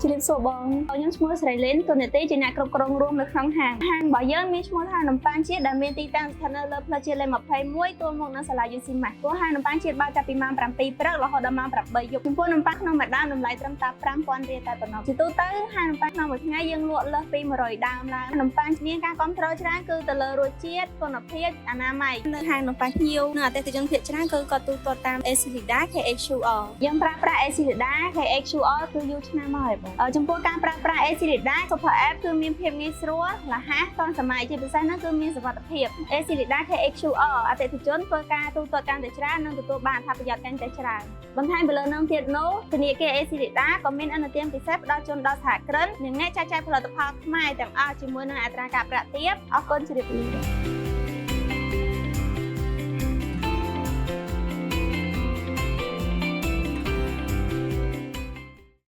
ជំរាបសួរបងខ្ញុំឈ្មោះស្រីលីនតួនាទីជាអ្នកគ្រប់គ្រងរួមនៅក្នុងហាងហាងរបស់យើងមានឈ្មោះថានំប៉័ងជាតិដែលមានទីតាំងស្ថិតនៅលើផ្លូវជាតិលេខ21ទួលមុខនឹងសាលាយូស៊ីម៉ាស់ព្រោះហាងនំប៉័ងជាតិបើកចាប់ពីម៉ោង7ព្រឹករហូតដល់ម៉ោង8យប់ចំពោះនំប៉័ងក្នុងមួយដើមតម្លៃត្រឹមតែ5000រៀលតែប៉ុណ្ណោះជាទូទៅហាងនំប៉័ងក្នុងមួយថ្ងៃយើងលក់លើសពី100ដើមឡើងនំប៉័ងមានការគ្រប់គ្រងច្រើនគឺទៅលើរសជាតិគុណភាពអនាម័យ នៅហាងនំប៉័ងភ្ញៀវនិងអតិថិជនភាគច្រើនគឺគាត់ទូទាត់តាម ACLEDA KHQR។ យើងប្រើប្រាស់ ACLEDA KHQR គឺយូរឆ្នាំមកហើយបងចំពោះការប្រើប្រាស់ ACLEDA Super App គឺមានភាពងាយស្រួលរហ័សទាន់សម័យជាពិសេសហ្នឹងគឺមានសុវត្ថិភាព ACLEDA KHQR អតិថិជនធ្វើការទូទាត់កាន់តែច្រើននិងទទួលបានអត្ថប្រយោជន៍កាន់តែច្រើនបន្ថែមពីលើនឹងទៀតនោះធនាគារ ACLEDA ក៏មានឥណទានពិសេសផ្ដល់ជូនដល់សហគ្រិននិងអ្នកចែកចាយផលិតផលខ្មែរទាំងអស់ជាមួយនឹងអត្រាការប្រាក់ទាបអរគុណជម្រាបលា។